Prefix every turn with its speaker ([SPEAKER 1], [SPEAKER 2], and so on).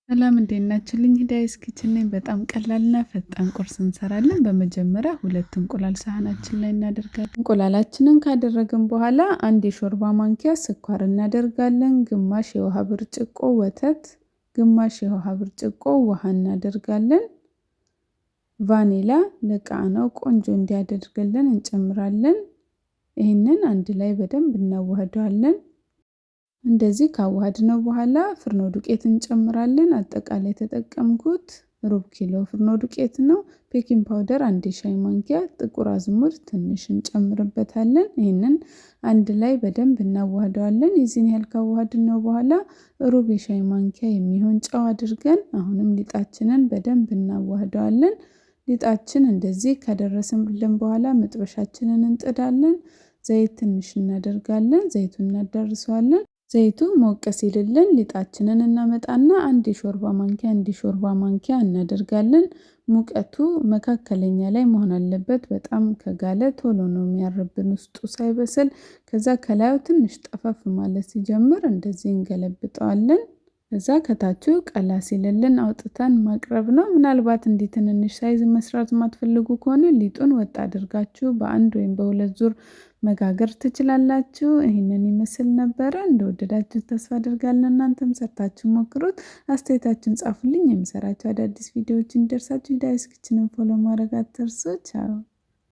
[SPEAKER 1] ሰላም እንዴት ናችሁልኝ? ሂዳይስ kitchen ነኝ። በጣም ቀላልና ፈጣን ቁርስ እንሰራለን። በመጀመሪያ ሁለት እንቁላል ሳህናችን ላይ እናደርጋለን። እንቁላላችንን ካደረግን በኋላ አንድ የሾርባ ማንኪያ ስኳር እናደርጋለን። ግማሽ የውሃ ብርጭቆ ወተት፣ ግማሽ የውሃ ብርጭቆ ውሃ እናደርጋለን። ቫኒላ ለቃናው ቆንጆ እንዲያደርግልን እንጨምራለን። ይህንን አንድ ላይ በደንብ እናዋህደዋለን። እንደዚህ ካዋሃድነው በኋላ ፍርኖ ዱቄት እንጨምራለን። አጠቃላይ የተጠቀምኩት ሩብ ኪሎ ፍርኖ ዱቄት ነው። Baking powder አንድ የሻይ ማንኪያ፣ ጥቁር አዝሙድ ትንሽ እንጨምርበታለን። ይህንን አንድ ላይ በደንብ እናዋህደዋለን። የዚህን ያህል ካዋሃድነው በኋላ ሩብ የሻይ ማንኪያ የሚሆን ጨው አድርገን አሁንም ሊጣችንን በደንብ እናዋህደዋለን። ሊጣችን እንደዚህ ከደረሰልን በኋላ መጥበሻችንን እንጥዳለን። ዘይት ትንሽ እናደርጋለን። ዘይቱን እናዳርሰዋለን። ዘይቱ ሞቅ ሲልልን ሊጣችንን እናመጣና አንድ የሾርባ ማንኪያ አንድ የሾርባ ማንኪያ እናደርጋለን። ሙቀቱ መካከለኛ ላይ መሆን አለበት። በጣም ከጋለ ቶሎ ነው የሚያርብን ውስጡ ሳይበስል። ከዛ ከላዩ ትንሽ ጠፈፍ ማለት ሲጀምር እንደዚህ እንገለብጠዋለን። ከዛ ከታቹ ቀላ ሲልልን አውጥተን ማቅረብ ነው። ምናልባት እንዲህ ትንንሽ size መስራት የማትፈልጉ ከሆነ ሊጡን ወጥ አድርጋችሁ በአንድ ወይም በሁለት ዙር መጋገር ትችላላችሁ። ይህንን ይመስል ነበረ። እንደወደዳችሁ ተስፋ አድርጋለሁ። እናንተም ሰርታችሁ ሞክሩት። አስተያየታችሁን ጻፉልኝ። የምሰራቸው አዳዲስ ቪዲዮዎች እንዲደርሳችሁ ሂዳይስ kitchen ን follow ማድረግ አትርሱ። ቻው።